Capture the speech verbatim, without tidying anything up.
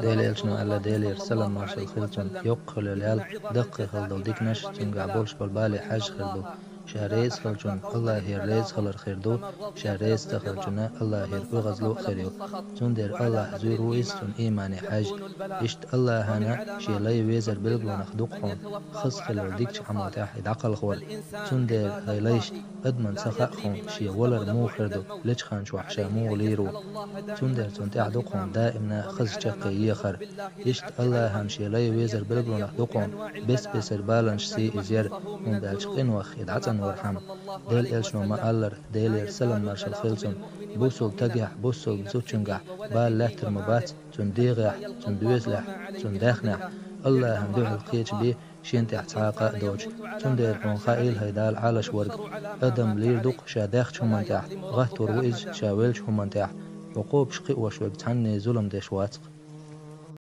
Делан элчано аьлла, Делера салам-маршалла хилда цунна, йоккха хила йола ял, даккхий хила долу диканаш, цуьнгахь болуш болу бале хьаьжжа хир ду. Ша реза хиллачунна Аллахьера реза хилар хир ду, ша реза ца хиллачунна Аллахьера оьгӀазло а хир ю. Цундела Аллахь зуьйр ву иза цунна иймане хьаьжжа. Иштта Аллахьана шен лай везар билгалонах ду-кх хьуна, хаза хила йолу дикачу Ӏамо тӀехь и дӀакхалхор. Цундела, хӀай лайш, адамна ца хаьа хьуна шен валар муха хир ду, лечу хан чохь ша муха лийр ву. Цундела цунна тӀехь ду-кх хьуна даимна хаза чаккхе ехар. Иштта Аллахьана шен лай везар билгалонах ду-кх хьуна бес-бесара баланаш сий иза яр, хӀунда аьлча къинойх и дӀацӀанвархьама. Делан элчано ма-аллара, Делера салам-маршалла хилда цунна, бусалба стагехь, бусалба зудчуьнгахь бала лаьттар ма бац, цуьнан дегӀехь, цуьнан доьзалехь, цуьнан даьхнехь. Аллахьана дуьхьал кхечабе, шена тӀехь цхьа а къа а доцуш. Цундела хьуна хаийла, хӀай Дала Ӏалаш верг, адам лийр ду-кх ша даьхначу хӀуманна тӀехь, гӀаттор ву иза ша веллачу хӀуманна тӀехь. Хьо кхобуш, кхиош верг цхьанне зулам деш вац-кх.